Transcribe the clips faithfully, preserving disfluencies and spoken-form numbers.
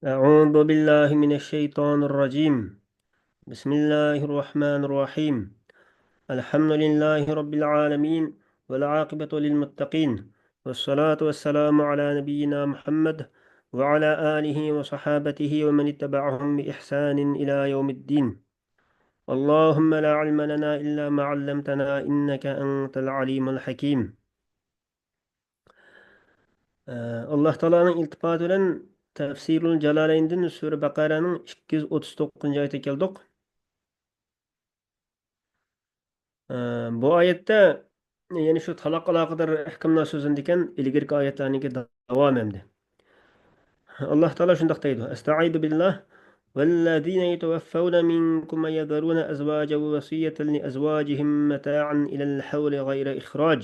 أعوذ بالله من الشيطان الرجيم. بسم الله الرحمن الرحيم. الحمد لله رب العالمين، والعاقبة للمتقين، والصلاة والسلام على نبينا محمد وعلى آله وصحابته ومن اتبعهم بإحسان إلى يوم الدين. اللهم لا علم لنا إلا ما علمتنا إنك أنت العليم الحكيم. ئاللاھ تائالانىڭ ئىلتىپاتى بىلەن تەفسىرۇل جالالەيندىن سۈرە بەقەرەنىڭ ئىككى يۈز ئوتتۇز توققۇزىنچى ئايىتىگە كەلدۇق. بۇ ئايەتتە يەنە شۇ تالاققا ئالاقىدار ئەھكاملار سۆزلىنىدىكەن، ئىلگىرىكى ئايەتلەرنىڭكى داۋامى ئەمدى. ئاللاھ تائالا شۇنداق دەيدۇ، ئەستەئىزۇ بىللاھ، والذين يتوفون منكم ويذرون أزواجا وصية لأزواجهم متاعا إلى الحول غير إخراج،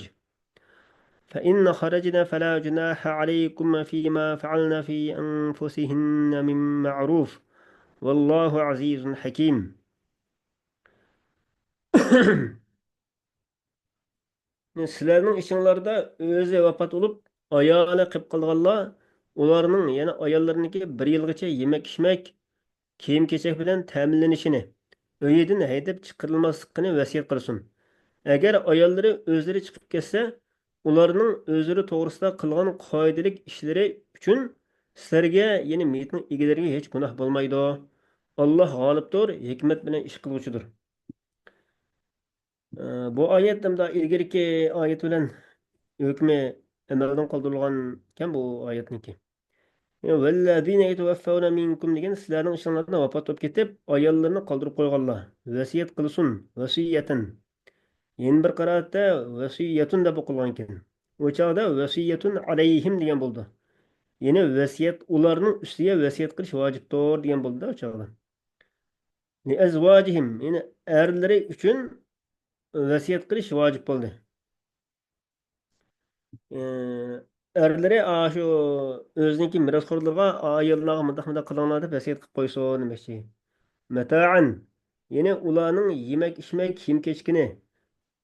فإن خرجن فلا جناح عليكم فيما فعلن في أنفسهن من معروف، والله عزيز حكيم. سىلەرنىڭ ئىچىڭلاردا ئۆزى ۋاپات بولۇپ، ئايالى قېلىپ قالغانلار، ئۇلارنىڭ، يەنى ئاياللىرىنىڭكى بىر يىلغىچە يېمەك-ئىچمەك، كىيىم-كېچەك بىلەن تەمىنلىنىشىنى، ئۆيىدىن ھەيدەپ چىقىرىلماسلىقىنى ۋەسىيەت قىلسۇن. ئەگەر ئاياللىرى ئۆزلىرى چىقىپ كەتسە، ئۇلارنىڭ ئۆزلىرى توغرىسىدا قىلغان قائىدىلىك ئىشلىرى ئۈچۈن سىلەرگە، يەنى مېيىتنىڭ ئىگىلىرىگە ھېچ گۇناھ بولمايدۇ. ئاللاھ غالىبتۇر، ھېكمەت بىلەن ئىش قىلغۇچىدۇر. ئە، بۇ ئايەت ھەمدە ئىلگىرىكى ئايەت بىلەن ھۆكمى ئەمەلدىن قالدۇرۇلغانكەن بۇ ئايەتنىڭكى. يەنى، والذين يتوفون منكم دېگەن سىلەرنىڭ ئىچىڭلاردىن ۋاپات بولۇپ كېتىپ، ئاياللىرىنى قالدۇرۇپ قويغانلار، ۋەسىيەت قىلسۇن، ۋەسىيەتەن. يەنە بىر قىرائەتتە ۋەسىيەتۇن دەپ ئوقۇلغانكەن. ئۇ چاغدا ۋەسىيەتۇن ئەلەيھىم دېگەن بولىدۇ. يەنى ۋەسىيەت، ئۇلارنىڭ ئۈستىگە ۋەسىيەت قىلىش ۋاجىپتۇر دېگەن بولىدۇ ئۇ چاغدا. لىئەزۋاجىھىم، يەنى ئەرلىرى ئۈچۈن ۋەسىيەت قىلىش ۋاجىپ بولدى. ئە، ئەرلىرى ئاشۇ ئۆزىنىڭكى مىراسخورلىرىغا، ئاياللارغا مۇنداق مۇنداق قىلىڭلار دەپ ۋەسىيەت قىلىپ قويسۇن دېمەكچى. مەتائەن، يەنى ئۇلارنىڭ يېمەك ئىچمەك، كىيىم كېچىكىنى،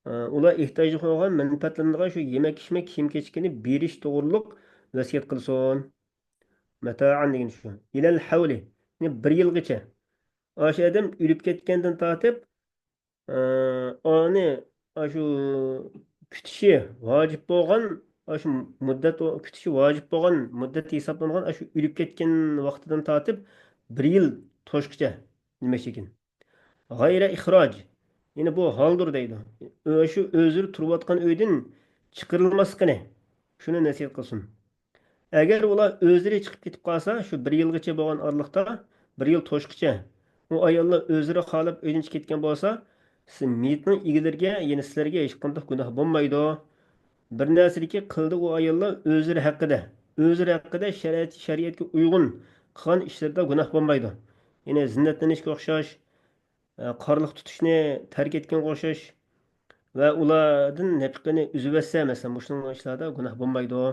ئە، ئۇلار ئېھتىياجلىق بولغان، مەنپەئەتلىنىدىغان شۇ يېمەك ئىچمەك، كىيىم كېچىكىنى بېرىش توغرۇلۇق ۋەسىيەت قىلسۇن. مەتائەن دېگىنى شۇ. ئىلەل ھەۋلى، يەنى بىر يىلغىچە. ئاشۇ ئادەم ئۆلۈپ كەتكەندىن تارتىپ، ئە، ئۇنى، ئاشۇ كۈتۈشى ۋاجىپ بولغان، ئاشۇ مۇددەت، كۈتۈشى ۋاجىپ بولغان مۇددەت ھېسابلانغان، ئاشۇ ئۆلۈپ كەتكەن ۋاقتىدىن تارتىپ بىر يىل توشقىچە دېمەكچى ئىكەن. غەيرە ئىخراج، يەنى بۇ ھالدۇر دەيدۇ. شۇ ئۆزلىرى تۇرۇۋاتقان ئۆيدىن چىقىرىلماسلىقىنى، شۇنى نەسىھەت قىلسۇن. ئەگەر ئۇلار ئۆزلىرى چىقىپ كېتىپ قالسا، شۇ بىر يىلغىچە بولغان ئارىلىقتا، بىر يىل توشقىچە، ئۇ ئاياللار ئۆزلىرى خالاپ ئۆيدىن چىقىپ كەتكەن بولسا، سىز مېيىتنىڭ ئىگىلىرىگە، يەنى سىلەرگە ھېچقانداق گۇناھ بولمايدۇ. بىر نەرسىدىكى قىلدى ئۇ ئاياللار ئۆزلىرى ھەققىدە، ئۆزلىرى ھەققىدە شەرىئەت، شەرىئەتكە ئۇيغۇن قىلغان ئىشلىرىدا گۇناھ بولمايدۇ. يەنى زىننەتلىنىشكە ئوخشاش، ئە، قارلىق تۇتۇشنى تەرك ئەتكەنگە ئوخشاش ۋە ئۇلاردىن نەپىقىنى ئۈزۈۋەتسە، مەسىلەن، مۇشۇنداق ئىشلاردا گۇناھ بولمايدۇ.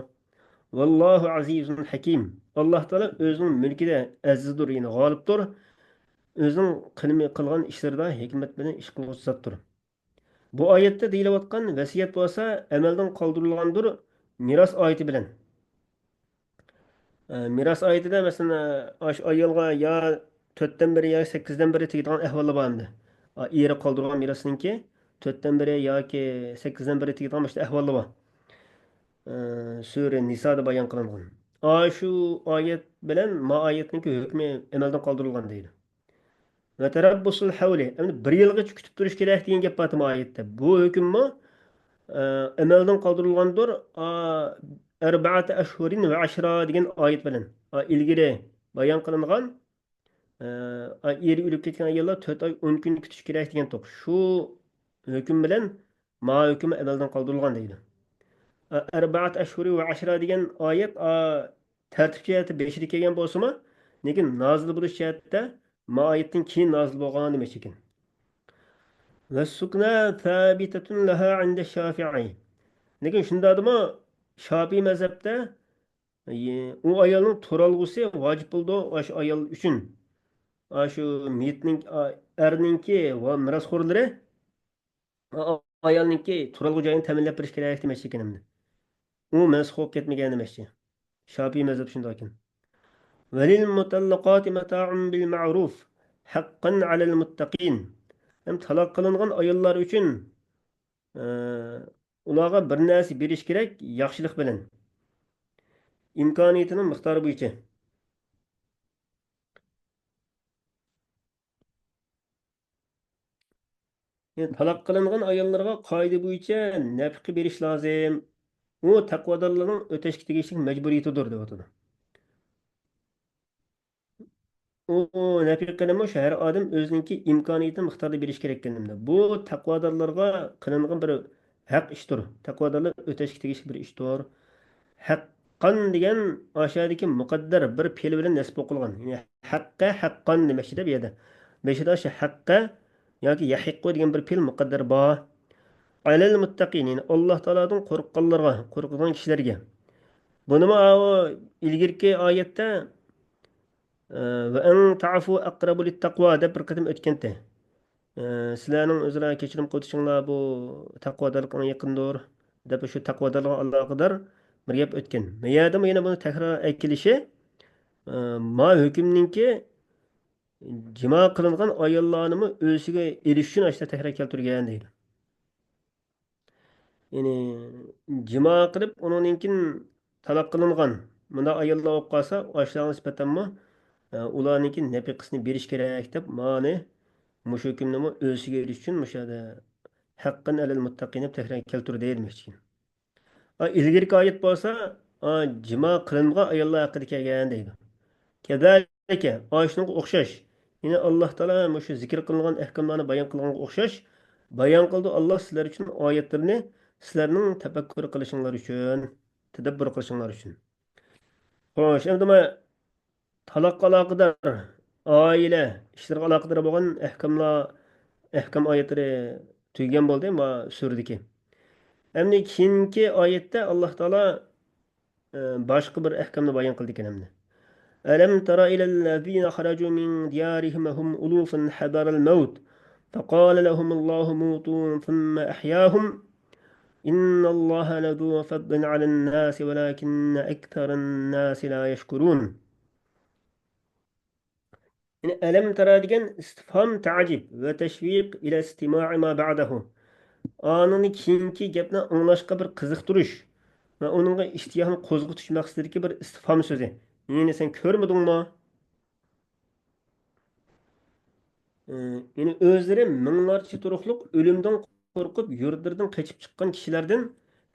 ۋاللاھۇ ئەزىزۇن ھەكىم. ئاللاھ تائالا ئۆزىنىڭ مۈلكىدە ئەزىزدۇر، يەنى غالىبتۇر. ئۆزىنىڭ قىلمى-، قىلغان ئىشلىرىدا ھېكمەت بىلەن ئىش قىلغۇچى زاتتۇر. بۇ ئايەتتە دېيىلىۋاتقان ۋەسىيەت بولسا ئەمەلدىن قالدۇرۇلغاندۇر، مىراس ئايىتى بىلەن. ئە، مىراس ئايىتىدە، مەسىلەن، ئە، ئاشۇ ئايالغا يا تۆتتىن بىرى يا سەككىزدىن بىرى تېگىدىغان ئەھۋاللار بار ئەمدى. ئا، ئېرى قالدۇرغان مىراسنىڭكى تۆتتىن بىرى ياكى سەككىزدىن بىرى تېگىدىغان مۇشۇنداق ئەھۋاللار بار. ئە، سۈرە نىسادا بايان قىلىنغان. ئاشۇ ئايەت بىلەن ما ئايەتنىڭكى ھۆكمى ئەمەلدىن قالدۇرۇلغان دەيدۇ. ۋە تەرەببۇسۇل ھەۋلى، يەنى بىر يىلغىچە كۈتۈپ تۇرۇش كېرەك دېگەن گەپ بارتىمۇ ئايەتتە. بۇ ھۆكۈممۇ، ئە، ئەمەلدىن قالدۇرۇلغاندۇر. ئا، ئەربەئەتە ئەشھۇرىن ۋە ئەشرا دېگەن ئايەت بىلەن. ئا، ئىلگىرى بايان قىلىنغان، ئە، ئا، ئېرى ئۆلۈپ كەتكەن ئاياللار تۆت ئاي ئون كۈن كۈتۈش كېرەك دېگەن توق. شۇ ھۆكۈم بىلەن ما ھۆكۈم ئەمەلدىن قالدۇرۇلغان دەيدۇ. ئە، ئەربەئەتە ئەشھۇرى ۋە ئەشرا دېگەن ئايەت، ئا، تەرتىپ جەھەتتە بېشىدا كەلگەن بولسىمۇ، لېكىن نازىل بولۇش جەھەتتە ما ئايەتتىن كېيىن نازىل بولغان دېمەكچى ئىكەن. ۋەسسۇكنە سابىتەتۇن لەھا ئىندە شافىئى. لېكىن شۇنداقتىمۇ شاپىئىي مەزھەپتە، ئى، ئۇ ئايالنىڭ تۇرالغۇسى ۋاجىپ بولىدۇ، ئاشۇ ئايال ئۈچۈن. ئاشۇ مېيىتنىڭ، ئا، ئەرنىڭكى ۋە مىراسخورلىرى ئايالنىڭكى تۇرالغۇ جايىنى تەمىنلەپ بېرىش كېرەك دېمەكچى ئىكەن ئەمدى. ئۇ مەنسۇخ بولۇپ كەتمىگەن دېمەكچى. شاپىئىي مەزھەپ شۇنداق ئىكەن. وللمطلقات متاع بالمعروف حقا على المتقين. ھەم تالاق قىلىنغان ئاياللار ئۈچۈن، ئە، ئۇلارغا بىر نەرسە بېرىش كېرەك، ياخشىلىق بىلەن. ئىمكانىيىتىنىڭ مىقدارى بويىچە. يەنى تالاق قىلىنغان ئاياللارغا قائىدە بويىچە نەپىقە بېرىش لازىم. ئۇ تەقۋادارلارنىڭ ئۆتەشكە تېگىشلىك مەجبۇرىيىتىدۇر، دەۋاتىدۇ. ئۇ نەپىقىنىمۇ شۇ ھەر ئادەم ئۆزىنىڭكى ئىمكانىيىتى مىقدارىدا بېرىش كېرەك ئىكەن. بۇ تەقۋادارلارغا قىلىنغان بىر ھەق ئىشتۇر. تەقۋادارلار ئۆتەشكە تېگىشلىك بىر ئىشتۇر. ھەققان دېگەن ئاشۇ يەردىكى مۇقەددەر بىر پېئىل بىلەن نەسب قىلغان. يەنى ھەققە، ھەققان دېمەكچىدە بۇ يەردە. بېشىدا شۇ ھەققە ياكى يەھىققۇ دېگەن بىر پېئىل مۇقەددەر بار. ئەلەل مۇتتەقىن، يەنى ئاللا تائالادىن قورققانلارغا، قورقىدىغان كىشىلەرگە. بۇنىمۇ ئاۋۇ ئىلگىرىكى ئايەتتە، ئە، «ۋە ئەن تەئفۇ ئەقرەبۇ لىتتەقۋا» دەپ بىر قېتىم ئۆتكەنتى. ئە، «سىلەرنىڭ ئۆزئارا كەچۈرۈم قىلىۋېتىشىڭلار بۇ تەقۋادارلىققا ئەڭ يېقىندۇر» دەپ، شۇ تەقۋادارلىققا ئالاقىدار بىر گەپ ئۆتكەن. مەيەدىمۇ يەنە بۇنى تەكرار ئەكېلىشى، ئە، ما ھۆكۈمنىڭكى جىما قىلىنغان ئاياللارنىمۇ ئۆزىگە ئېلىش ئۈچۈن ئاشۇنداق تەكرار كەلتۈرگەن دەيدۇ. يەنى جىما قىلىپ، ئۇنىڭدىن كېيىن تالاق قىلىنغان مۇنداق ئاياللار بولۇپ قالسا، ئاشۇلارغا نىسبەتەنمۇ، ئە، ئۇلارنىڭكى نەپىقىسىنى بېرىش كېرەك دەپ، مانى مۇشۇ ھۆكۈمنىمۇ ئۆزىگە ئېلىش ئۈچۈن مۇشۇ يەردە ھەققەن ئەلەل مۇتتەقىن دەپ تەكرار كەلتۈردى دېمەكچىكەن. ئا، ئىلگىرىكى ئايەت بولسا، ئا، جىما قىلىنغان ئاياللار ھەققىدە كەلگەن دەيدۇ. كەزالىكە، ئاشۇنىڭغا ئوخشاش. يەنى ئاللا تائالا مۇشۇ زىكىر قىلىنغان ئەھكاملارنى بايان قىلغانغا ئوخشاش، بايان قىلدى ئاللا سىلەر ئۈچۈن ئايەتلىرىنى، سىلەرنىڭ تەپەككۇر قىلىشىڭلار ئۈچۈن، تەدەببۇر قىلىشىڭلار ئۈچۈن. خوش، ئەمدى ما تالاققا ئالاقىدار، ئائىلە ئىشلىرىغا ئالاقىدار بولغان ئەھكاملار، ئەھكام ئايەتلىرى تۈگىگەن بولدى، ما سۈرىدىكى. ئەمدى كېيىنكى ئايەتتە ئاللا تائالا، ئە، باشقا بىر ئەھكامنى بايان قىلىدىكەن ئەمدى. ألم تر إلى الذين خرجوا من ديارهم وهم ألوف حذر الموت فقال لهم الله موتوا ثم أحياهم إن الله لذو فضل على الناس ولكن أكثر الناس لا يشكرون. يەنى، «ئەلەم تەرا» دېگەن ئىستىفھام تەئجىب ۋە تەشۋىق ئىلە ئىستىمائى ما بەئدەھۇ. ئانىڭدىن كېيىنكى گەپنى ئاڭلاشقا بىر قىزىقتۇرۇش ۋە ئۇنىڭغا ئىشتىياھنى قوزغىتىش مەقسىتىدىكى بىر ئىستىفھام سۆزى. يەنى، سەن كۆرمىدىڭمۇ؟ ئى، يەنى ئۆزلىرى مىڭلارچە تۇرۇقلۇق ئۆلۈمدىن قورقۇپ يۇرتلىرىدىن قېچىپ چىققان كىشىلەردىن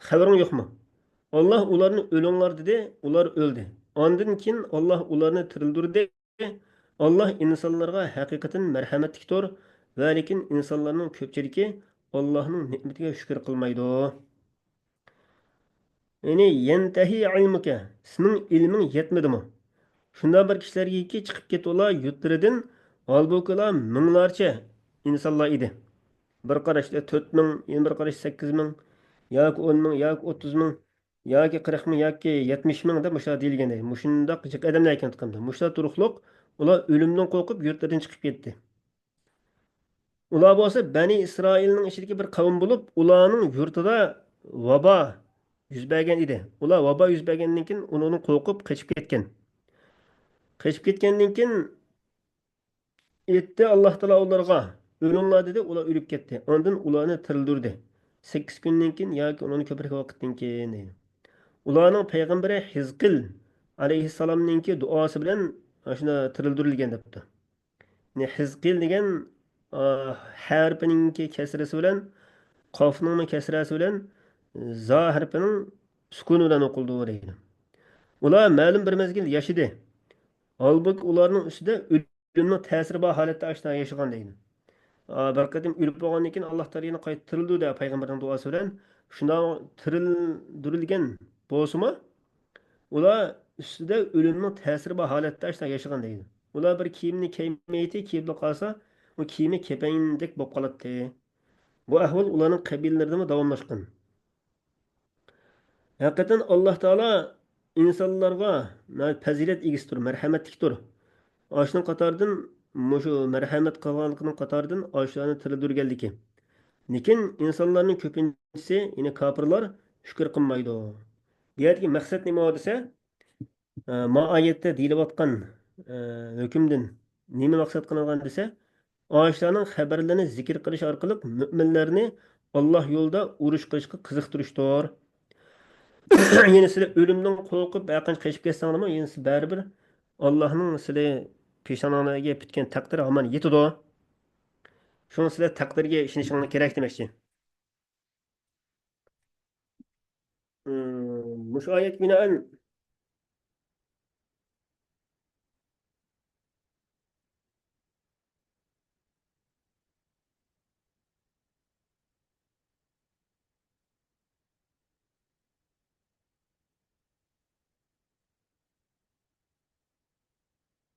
خەۋىرىڭ يوقمۇ؟ ئاللا ئۇلارنى ئۆلۈڭلار دېدى، ئۇلار ئۆلدى. ئاندىن كېيىن ئاللا ئۇلارنى تىرىلدۈردى. ئاللا ئىنسانلارغا ھەقىقەتەن مەرھەمەتلىكتۇر، ۋە لېكىن ئىنسانلارنىڭ كۆپچىلىكى ئاللانىڭ نېمىتىگە شۈكۈر قىلمايدۇ. يەنى، يەنتەھى ئىلمۇكە، سېنىڭ ئىلمىڭ يەتمىدىمۇ؟ شۇنداق بىر كىشىلەرگىكى چىقىپ كېتىۋالار يۇرتلىرىدىن، ھالبۇكى ئۇلار مىڭلارچە ئىنسانلار ئىدى. بىر قاراشتا تۆت مىڭ، يەنە بىر قاراشتا سەككىز مىڭ، ياكى ئون مىڭ، ياكى ئوتتۇز مىڭ، ياكى قىرىق مىڭ، ياكى يەتمىش مىڭ دەپ مۇشۇنداق دېيىلگەن. مۇشۇنداق جىق ئادەملەر ئىكەن. مۇشۇلار تۇرۇقلۇق، ئۇلار ئۆلۈمدىن قورقۇپ يۇرتلىرىدىن چىقىپ كەتتى. ئۇلار بولسا بەنى ئىسرائىلنىڭ ئىچىدىكى بىر قەۋم بولۇپ، ئۇلارنىڭ يۈرتىدە ۋابا يۈز بەرگەن ئىدى. ئۇلار ۋابا يۈز بەرگەندىن كېيىن، ئۇنىڭدىن قورقۇپ قېچىپ كەتكەن. قېچىپ كەتكەندىن كېيىن، ئېيتتى ئاللا تائالا ئۇلارغا، «ئۆلۈڭلار» دېدى، ئۇلار ئۆلۈپ كەتتى. ئاندىن ئۇلارنى تىرىلدۈردى. سەككىز كۈندىن كېيىن ياكى ئۇنىڭدىن كۆپرەك ۋاقىتتىن كېيىن دەيدۇ. ئۇلارنىڭ پەيغەمبىرى ھىزقىل ئەلەيھىسسالامنىڭكى دۇئاسى بىلەن ئاشۇنداق تىرىلدۈرۈلگەن دەپتۇ. يەنى ھىزقىل دېگەن، ئا، ھە ھەرپىنىڭكى كەسرىسى بىلەن، قافنىڭمۇ كەسرەسى بىلەن، زا ھەرپىنىڭ سۈكۈنى بىلەن ئوقۇلىدۇ دەيدۇ. ئۇلار مەلۇم بىر مەزگىل ياشىدى. ھالبۇكى، ئۇلارنىڭ ئۈستىدە ئۆلۈمنىڭ تەسىرى بار ھالەتتە ئاشۇنداق ياشىغان دەيدۇ. ئا، بىر قېتىم ئۆلۈپ بولغاندىن كېيىن، ئاللا تائالا يەنە قايتا تىرىلدۈردى پەيغەمبەرنىڭ دۇئاسى بىلەن. شۇنداق تىرىلدۈرۈلگەن بولسىمۇ، ئۇلار ئۈستىدە ئۆلۈمنىڭ تەسىرى بار ھالەتتە ئاشۇنداق ياشىغان دەيدۇ. ئۇلار بىر كىيىمنى كىيمەيتتى، كىيىپلا قالسا، ئۇ كىيىمى كېپەنگىدەك بولۇپ قالاتتى. بۇ ئەھۋال ئۇلارنىڭ قەبىلىلىرىدىمۇ داۋاملاشقان. ھەقىقەتەن ئاللا تائالا ئىنسانلارغا پەزىلەت ئىگىسىدۇر، مەرھەمەتلىكتۇر. ئاشۇنىڭ قاتارىدىن، مۇشۇ مەرھەمەت قىلغانلىقىنىڭ قاتارىدىن ئاشۇلارنى تىرىلدۈرگەنلىكى. لېكىن ئىنسانلارنىڭ كۆپىنچىسى، يەنى كاپىرلار شۈكۈر قىلمايدۇ. بۇ يەردىكى مەقسەت نېمە دېسە، ئە، ما ئايەتتە دېيىلىۋاتقان، ئە، ھۆكۈمدىن نېمە مەقسەت قىلىنغان دېسە، ئاشۇلارنىڭ خەۋەرلىرىنى زىكىر قىلىش ئارقىلىق مۆمىنلەرنى ئاللا يولىدا ئۇرۇش قىلىشقا قىزىقتۇرۇشتۇر. يەنى سىلەر ئۆلۈمدىن قورقۇپ، ھەرقانچە قېچىپ كەتسەڭلارمۇ، يەنە سىز بەرىبىر ئاللانىڭ سىلى پېشانىڭلارغا پۈتكەن تەقدىرى ھامان يېتىدۇ. شۇڭا سىلەر تەقدىرگە ئىشىنىشىڭلار كېرەك دېمەكچى. مم، مۇشۇ ئايەت بىنائەن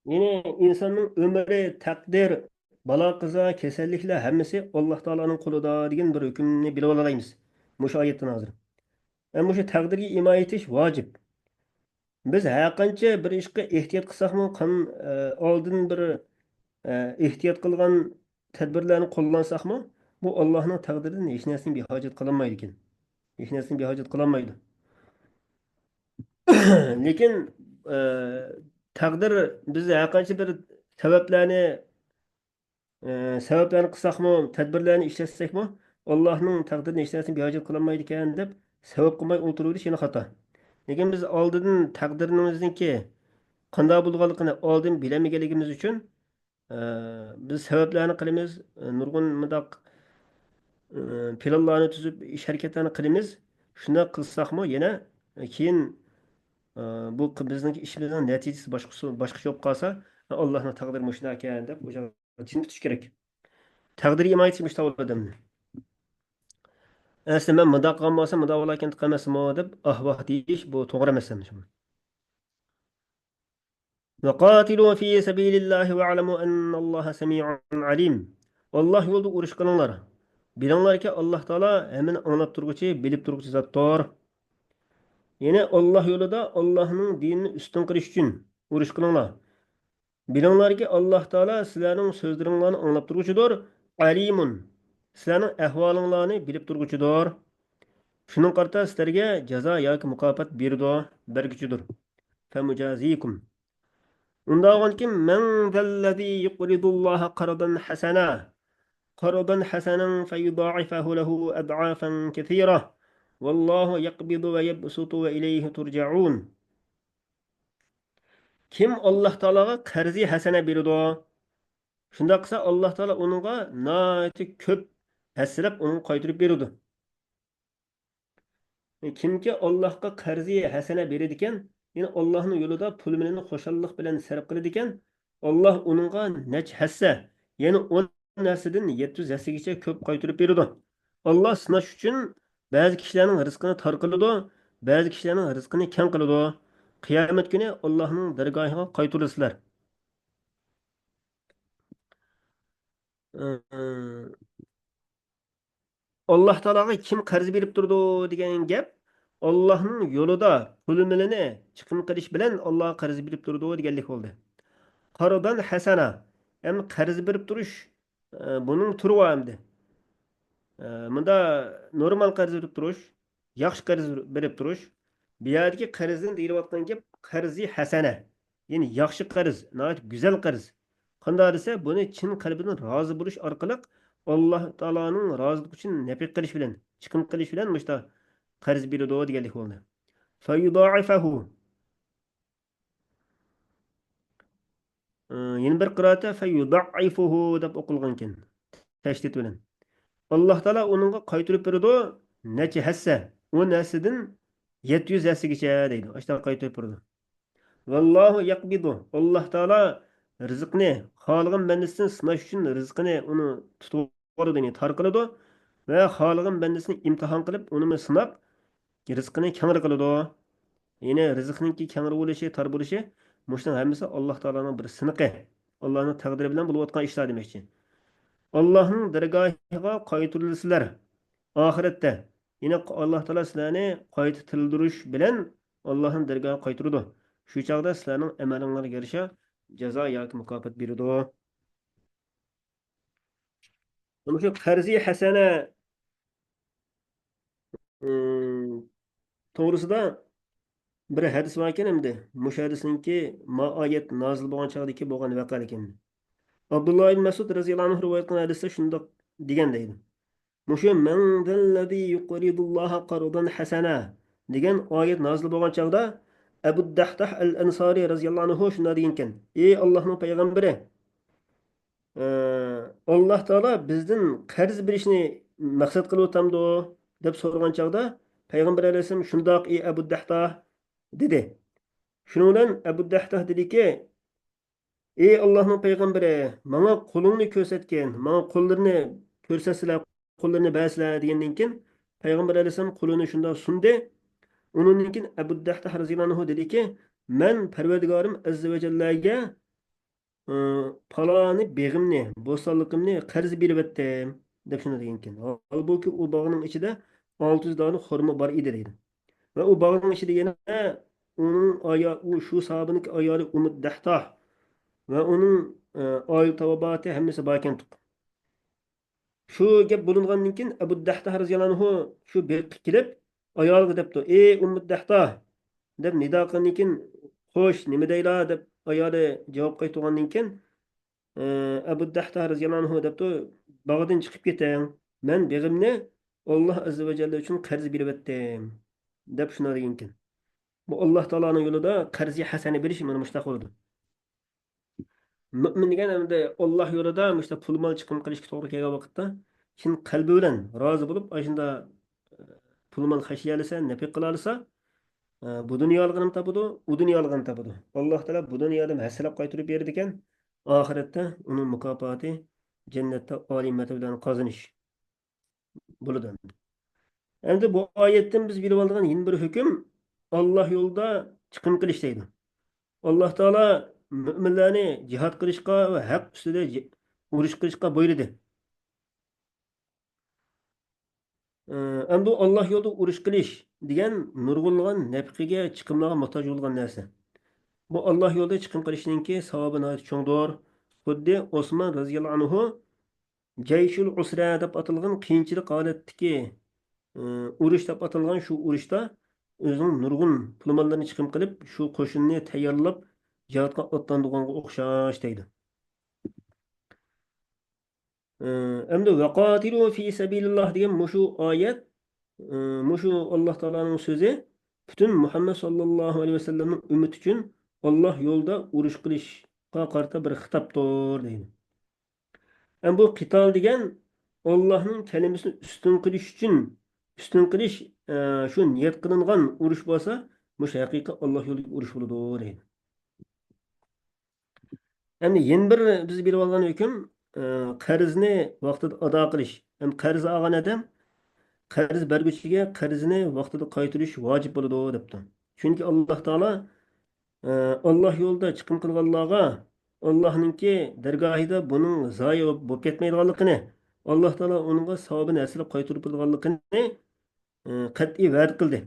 يەنى ئىنساننىڭ ئۆمرى، تەقدىر، بالا-قازا، كېسەللىكلەر ھەممىسى ئاللا تائالانىڭ قولىدا دېگەن بىر ھۆكۈمنى بىلىۋالالايمىز مۇشۇ ئايەتتىن ھازىر. ھەم مۇشۇ تەقدىرگە ئىمان ئېيتىش ۋاجىپ. بىز ھەرقانچە بىر ئىشقا ئېھتىيات قىلساقمۇ، قان-، ئە، ئالدىن بىر، ئە، ئېھتىيات قىلغان تەدبىرلەرنى قوللانساقمۇ، بۇ ئاللانىڭ تەقدىرىدىن ھېچ نەرسىنى بىھاجەت قىلالمايدىكەن. ھېچ نەرسىنى بىھاجەت قىلالمايدۇ. لېكىن، ئە، تەقدىر، بىز ھەرقانچە بىر سەۋەبلەرنى، ئە، سەۋەبلەرنى قىلساقمۇ، تەدبىرلەرنى ئىشلەتسەكمۇ، ئاللانىڭ تەقدىرىدىن ھېچ نەرسىنى بىھاجەت قىلالمايدىكەن دەپ سەۋەب قىلماي ئولتۇرۇۋېلىش يەنە خاتا. لېكىن بىز ئالدىدىن تەقدىرىمىزنىڭكى قانداق بولىدىغانلىقىنى ئالدىن بىلەلمىگەنلىكىمىز ئۈچۈن، ئە، بىز سەۋەبلەرنى قىلىمىز، ئە، نۇرغۇن مۇنداق، ئە، پىلانلارنى تۈزۈپ، ئىش ھەرىكەتلەرنى قىلىمىز. شۇنداق قىلساقمۇ يەنە، ئە، كېيىن، ئە، بۇ قى-، بىزنىڭ ئىشىمىزنىڭ نەتىجىسى باشقىسى، باشقىچە بولۇپ قالسا، ئاللانىڭ تەقدىرى مۇشۇنداق ئىكەن دەپ، ئۇ جايغا چىدىپ تۇرۇش كېرەك. تەقدىرگە ئىمان ئېيتىش مۇشۇنداق بولىدۇ ئەمدى. ئەسلى مەن مۇنداق قىلغان بولسام، مۇنداق بولاركەن قىلماسمۇ دەپ ئاھ-ۋاھ دېيىش، بۇ توغرا ئەمەس ئەمدى. وقاتلوا في سبيل الله واعلموا أن الله سميع عليم. ئاللا يولىدا ئۇرۇش قىلىڭلار. بىلىڭلاركى، ئاللا تائالا ھەممىنى ئاڭلاپ تۇرغۇچى، بىلىپ تۇرغۇچى زاتتۇر. يەنى ئاللا يولىدا ئاللانىڭ دىنىنى ئۈستۈن قىلىش ئۈچۈن ئۇرۇش قىلىڭلار. بىلىڭلاركى، ئاللا تائالا سىلەرنىڭ سۆزلىرىڭلارنى ئاڭلاپ تۇرغۇچىدۇر. ئەلىمۇن، سىلەرنىڭ ئەھۋالىڭلارنى بىلىپ تۇرغۇچىدۇر. شۇنىڭغا قارىتا سىلەرگە جازا ياكى مۇكاپات بېرىدۇ، بەرگۈچىدۇر. فمجازيكم. ئۇنداق بولغاندىكىن، من ذا الذي يقرض الله قرضا حسنا، قرضا حسنا فيضاعفه له أضعافا كثيرة، والله يقبض ويبسط وإليه ترجعون. كىم ئاللا تائالاغا قەرزى ھەسەنە بېرىدۇ؟ شۇنداق قىلسا، ئاللا تائالا ئۇنىڭغا ناھايىتى كۆپ ھەسسىلەپ ئۇنىڭغا قايتۇرۇپ بېرىدۇ. كىمكى ئاللاھقا قەرزى ھەسەنە بېرىدىكەن، يەنى ئاللاھنىڭ يولىدا پۇل مېلىنى خۇشاللىق بىلەن سەرپ قىلىدىكەن، ئاللاھ ئۇنىڭغا نەچچە ھەسسە، يەنى ئون ھەسسىدىن يەتتە يۈز ھەسسىگىچە كۆپ قايتۇرۇپ بېرىدۇ. ئاللاھ سىناش ئۈچۈن بەزى كىشىلەرنىڭ رىزقىنى تار قىلىدۇ، بەزى كىشىلەرنىڭ رىزقىنى كەڭ قىلىدۇ. قىيامەت كۈنى ئاللاھنىڭ دەرگاھىغا قايتۇرۇلىسىلەر. ئاللاھ تائالاغا كىم قەرز بېرىپ تۇرىدۇ دېگەن گەپ، ئاللاھنىڭ يولىدا پۇل مېلىنى چىقىم قىلىش بىلەن ئاللاھقا قەرز بېرىپ تۇرىدۇ دېگەنلىك بولدى. قەرزەن ھەسەنە، ئەمدى قەرز بېرىپ تۇرۇش، ئە، بۇنىڭ تۈرى بار ئەمدى. ئە، مۇندا نورمال قەرز بېرىپ تۇرۇش، ياخشى قەرز بېرىپ تۇرۇش. بۇ يەردىكى قەرزدىن دېيىلىۋاتقان گەپ قەرزى ھەسەنە. يەنى ياخشى قەرز، ناھايىتى گۈزەل قەرز. قانداق دېسە، بۇنى چىن قەلبىدىن رازى بولۇش ئارقىلىق، ئاللاھ تائالانىڭ رازىلىقى ئۈچۈن نەپىقە قىلىش بىلەن، چىقىم قىلىش بىلەن مۇشۇنداق قەرز بېرىدۇ دېگەنلىك بولدى. فيضاعفه. ئى، يەنە بىر قىرائەتتە فيضعفه دەپ ئوقۇلغانكەن. تەشدىد بىلەن. ئاللاھ تائالا ئۇنىڭغا قايتۇرۇپ بېرىدۇ، نەچچە ھەسسە، ئون ھەسسىدىن يەتتە يۈز ھەسسىگىچە دەيدۇ. ئاشۇنداق قايتۇرۇپ بېرىدۇ. والله يقبض، ئاللاھ تائالا رىزىقنى خالىغان بەندىسىنى سىناش ئۈچۈن رىزقىنى ئۇنى تۇتۇۋالىدۇ، يەنى تار قىلىدۇ ۋە خالىغان بەندىسىنى ئىمتىھان قىلىپ، ئۇنىمۇ سىناپ، رىزقىنى كەڭرى قىلىدۇ. يەنى رىزقنىڭكى كەڭرى بولۇشى، تار بولۇشى، مۇشۇنىڭ ھەممىسى ئاللاھ تائالانىڭ بىر سىنىقى. ئاللاھنىڭ تەقدىرى بىلەن بولۇۋاتقان ئىشلار دېمەكچى. ئاللاھنىڭ دەرگاھىغا قايتۇرۇلىسىلەر. ئاخىرەتتە، يەنى ئاللاھ تائالا سىلەرنى قايتا تىرىلدۈرۈش بىلەن ئاللاھنىڭ دەرگاھىغا قايتۇرىدۇ. شۇ چاغدا سىلەرنىڭ ئەمەلىڭلارغا يارىشا جازا ياكى مۇكاپات بېرىدۇ. مۇشۇ قەرزى ھەسەنە، ئىم، توغرىسىدا بىر ھەدىس باركەن ئەمدى. مۇشۇ ھەدىسنىڭكى ما ئايەت نازىل بولغان چاغدىكى بولغان ۋەقەلىكىنى. ئابدۇللا ئىبن مەسئۇد رەزىياللاھۇ ئەنھۇ رىۋايەت قىلغان ھەدىستە شۇنداق دېگەن دەيدۇ. مۇشۇ «مەن زەللەزى يۇقرىدۇللاھا قەرزەن ھەسەنە» دېگەن ئايەت نازىل بولغان چاغدا ئەبۇ دەھداھ ئەل ئەنسارى رەزىياللاھۇ ئەنھۇ شۇنداق دېگەنكەن: «ئى ئاللاھنىڭ پەيغەمبىرى، ئى، ئاللاھ تائالا بىزدىن قەرز بېرىشنى مەقسەت قىلىۋاتامدۇ؟» دەپ سورىغان چاغدا پەيغەمبەر ئەلەيھىسسالام: «شۇنداق، ئى ئەبۇ دەھداھ» دېدى. شۇنىڭ بىلەن ئەبۇ دەھداھ دېدىكى: «ئى ئاللاھنىڭ پەيغەمبىرى، ماڭا قولۇڭنى كۆرسەتكىن، ماڭا قوللىرىنى كۆرسەتسىلە، قوللىرىنى بەرسىلە» دېگەندىن كېيىن، پەيغەمبەر ئەلەيھىسسالام قولىنى شۇنداق سۇندى. ئۇنىڭدىن كېيىن ئەبۇ دەھداھ رەزىياللاھۇ ئەنھۇ دېدىكى: «مەن پەرۋەردىگارىم ئەززە ۋە جەللەگە، ئى، پالانى بېغىمنى، بوستانلىقىمنى قەرز بېرىۋەتتىم» دەپ شۇنداق دېگەنكەن. ھالبۇكى، ئۇ باغنىڭ ئىچىدە ئالتە يۈز دانە خورما بار ئىدى دەيدۇ. ۋە ئۇ باغنىڭ ئىچىدە يەنە ئۇنىڭ ئايا-، ئۇ شۇ ساھابىنىڭكى ئايالى ئۇممۇ دەھداھ ۋە ئۇنىڭ، ئە، ئائىلە تاۋابىئاتى ھەممىسى باركەنتۇق. شۇ گەپ بولۇنغاندىن كېيىن ئەبۇ دەھداھ رەزىياللاھۇ ئەنھۇ شۇ بېغقا كېلىپ، ئايالىغا دەپتۇ: «ئى ئۇممۇ دەھداھ» دەپ نىدا قىلغاندىن كېيىن، «خوش، نېمە دەيلا؟» دەپ ئايالى جاۋاب قايتۇرغاندىن كېيىن، ئەبۇ دەھداھ رەزىياللاھۇ ئەنھۇ دەپتۇ: «باغدىن چىقىپ كېتىڭ، مەن بېغىمنى ئاللاھ ئەززە ۋە جەللە ئۈچۈن قەرز بېرىۋەتتىم» دەپ شۇنداق دېگەنكەن. بۇ ئاللاھ تائالانىڭ يولىدا قەرزى ھەسەنە بېرىش مانا مۇشۇنداق بولىدۇ. مۆمىن دېگەن ئەمدى ئاللاھ يولىدا مۇشۇنداق پۇل مال چىقىم قىلىشقا توغرا كەلگەن ۋاقىتتا، كېيىن قەلبى بىلەن رازى بولۇپ، ئاشۇنداق پۇل مال خەجلىيەلىسە، نەپىقە قىلالىسا، بۇ دۇنيالىقىنىمۇ تاپىدۇ، ئۇ دۇنيالىقىنى تاپىدۇ. ئاللاھ تائالا بۇ دۇنيادىمۇ ھەسسىلەپ قايتۇرۇپ بېرىدىكەن، ئاخىرەتتە ئۇنىڭ مۇكاپاتى جەننەتتە ئالىي مەرتىبىلەرنى قازىنىش بولىدۇ. ئەمدى بۇ ئايەتتىن بىز بىلىۋالىدىغان يەنە بىر ھۆكۈم، ئاللاھ يولىدا چىقىم قىلىش دەيدۇ. ئاللاھ تائالا مۆمىنلەرنى جىھاد قىلىشقا ۋە ھەق ئۈستىدە جى-، ئۇرۇش قىلىشقا بۇيرۇدى. ئەمدى ئاللاھ يولىدا ئۇرۇش قىلىش دېگەن نۇرغۇنلىغان نەپقىگە، چىقىملارغا موھتاج بولغان نەرسە. بۇ ئاللاھ يولىدا چىقىم قىلىشنىڭكى ساۋابى ناھايىتى چوڭدۇر. خۇددى ئوسمان رەزىياللاھۇ ئەنھۇ جەيشۇل ئۇسرە دەپ ئاتالغان قىيىنچىلىق ھالەتتىكى، ئۇرۇش دەپ ئاتالغان شۇ ئۇرۇشتا ئۆزىنىڭ نۇرغۇن پۇل ماللىرىنى چىقىم قىلىپ، شۇ قوشۇننى تەييارلاپ جىھادقا ئاتلاندۇرغانغا ئوخشاش دەيدۇ. ئەمدى «ۋەقاتىلۇ فى سەبىلىللاھ» دېگەن مۇشۇ ئايەت، مۇشۇ ئاللاھ تائالانىڭ سۆزى پۈتۈن مۇھەممەد ساللاللاھۇ ئەلەيھى ۋەسەللەمنىڭ ئۈممىتى ئۈچۈن ئاللاھ يولىدا ئۇرۇش قىلىشقا قارىتا بىر خىتابتۇر دەيدۇ. ئەمدى بۇ قىتال دېگەن ئاللاھنىڭ كەلىمىسىنى ئۈستۈن قىلىش ئۈچۈن، ئۈستۈن قىلىش، شۇ نىيەت قىلىنغان ئۇرۇش بولسا، مۇشۇ ھەقىقىي ئاللاھ يولىدىكى ئۇرۇش بولىدۇ دەيدۇ. ئەمدى يەنە بىر بىز بىلىۋالغان ھۆكۈم، ئە، قەرزنى ۋاقتىدا ئادا قىلىش. ھەم قەرز ئالغان ئادەم قەرز بەرگۈچىگە قەرزنى ۋاقتىدا قايتۇرۇش ۋاجىپ بولىدۇ، دەپتۇ. چۈنكى ئاللاھ تائالا، ئە، ئاللاھ يولىدا چىقىم قىلغانلارغا ئاللاھنىڭكى دەرگاھىدا بۇنىڭ زايە بولۇپ كەتمەيدىغانلىقىنى، ئاللاھ تائالا ئۇنىڭغا ساۋابىنى ھەسسىلەپ قايتۇرۇپ بېرىدىغانلىقىنى، ئە، قەتئىي ۋەدە قىلدى.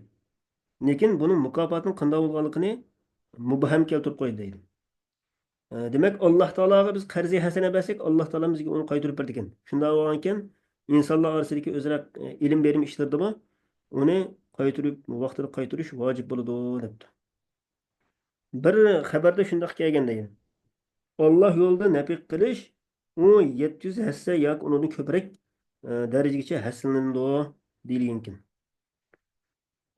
لېكىن بۇنىڭ مۇكاپاتىنىڭ قانداق بولغانلىقىنى مۇبھەم كەلتۈرۈپ قويدى دەيدۇ. ئە، دېمەك، ئاللاھ تائالاغا بىز قەرزى ھەسەنە بەرسەك، ئاللاھ تائالا بىزگە ئۇنى قايتۇرۇپ بېرىدىكەن. شۇنداق بولغانىكەن، ئىنسانلار ئارىسىدىكى ئۆزئارا، ئە، ئېلىم بېرىم ئىشلىرىدىمۇ ئۇنى قايتۇرۇپ، ۋاقتىدا قايتۇرۇش ۋاجىپ بولىدۇ، دەپتۇ. بىر خەۋەردە شۇنداق كەلگەن دەيدۇ. ئاللاھ يولىدا نەپىقە قىلىش، ئۇ يەتتە يۈز ھەسسە ياكى ئۇنىڭدىن كۆپرەك، ئە، دەرىجىگىچە ھەسسىلىنىدۇ، دېيىلگەنىكەن.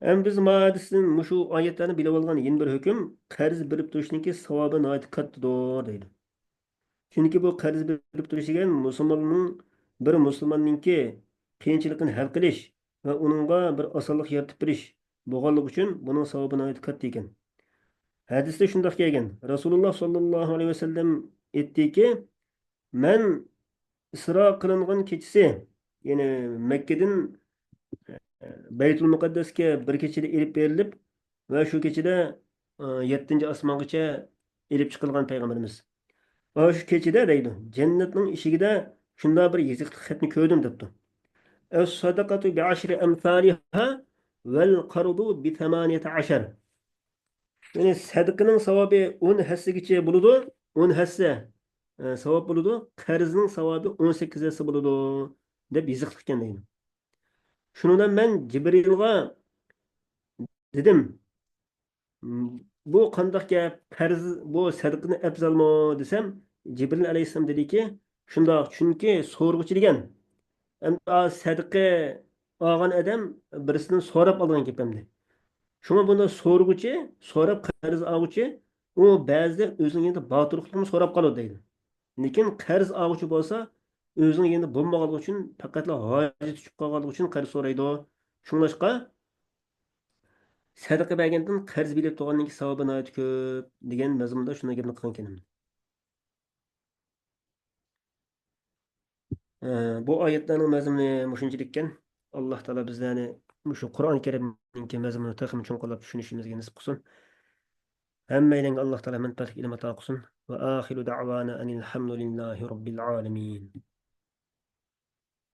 ھەم بىز ما ھەدىستىن مۇشۇ ئايەتلەرنى بىلىۋالغان يەنە بىر ھۆكۈم، قەرز بېرىپ تۇرۇشنىڭكى ساۋابى ناھايىتى كاتتىدۇر، دەيدۇ. چۈنكى بۇ قەرز بېرىپ تۇرۇش دېگەن مۇسۇلماننىڭ، بىر مۇسۇلماننىڭكى قىيىنچىلىقىنى ھەل قىلىش ۋە ئۇنىڭغا بىر ئاسانلىق يارىتىپ بېرىش بولغانلىقى ئۈچۈن بۇنىڭ ساۋابى ناھايىتى كاتتا ئىكەن. ھەدىستە شۇنداق كەلگەن، رەسۇلۇللاھ ساللاللاھۇ ئەلەيھى ۋەسەللەم ئېيتتىكى، مەن ئىسرا قىلىنغان كېچىسى، يەنى مەككىدىن بەيتۇل مۇقەددەسكە بىر كېچىدە ئېلىپ بېرىلىپ ۋە شۇ كېچىدە، ئە، يەتتىنچى ئاسمانغىچە ئېلىپ چىقىلغان پەيغەمبىرىمىز. ۋە شۇ كېچىدە دەيدۇ، جەننەتنىڭ ئىشىكىدە شۇنداق بىر يېزىقلىق خەتنى كۆردۈم دەپتۇ. الصدقة بعشر أمثالها والقرض بثمانية عشر. يەنى سەدىقىنىڭ ساۋابى ئون ھەسسىگىچە بولىدۇ، ئون ھەسسە، ئە، ساۋاب بولىدۇ، قەرزنىڭ ساۋابى ئون سەككىز ھەسسە بولىدۇ، دەپ يېزىقلىق ئىكەن دەيدۇ. شۇنىڭ بىلەن مەن جىبرىلغا دېدىم، بۇ قانداق گەپ؟ پەرز، بۇ سەدىقىدىن ئەپزەلمۇ دېسەم، جىبرىل ئەلەيھىسسالام دېدىكى، شۇنداق، چۈنكى سورىغۇچى دېگەن، ئەمدى سەدىقە ئالغان ئادەم بىرسىدىن سوراپ ئالغان گەپ ئەمدى. شۇڭا بۇندا سورىغۇچى، سوراپ قەرز ئالغۇچى، ئۇ بەزىدە ئۆزىنىڭ يېنىدا باتۇرلۇقنى سوراپ قالىدۇ دەيدۇ. لېكىن قەرز ئالغۇچى بولسا، ئۆزىنىڭ يېنىدا بولمىغانلىقى ئۈچۈن، پەقەتلا ھاجىتى چۈشۈپ قالغانلىقى ئۈچۈن قەرز سورايدۇ. شۇڭلاشقا، سەدىقە بەرگەندىن قەرز بېرىپ تۇرغاننىڭكى ساۋابى ناھايىتى كۆپ دېگەن مەزمۇندا شۇنداق گەپنى قىلغان ئىكەن. ئە، بۇ ئايەتلەرنىڭ مەزمۇنى مۇشۇنچىلىككەن. ئاللا تائالا بىزلەرنى مۇشۇ قۇرئان كەرىمنىڭكى مەزمۇنىنى تېخىمۇ چوڭقۇرلاپ چۈشىنىشىمىزگە نېسىپ قىلسۇن. ھەممەيلەنگە ئاللا تائالا مەنپەئەتلىك ئىلىم ئاتا قىلسۇن. ۋە ئاخىرۇ دەئۋانا ئەنىل ھەمدۇلىللاھى رەببىل ئالەمىن.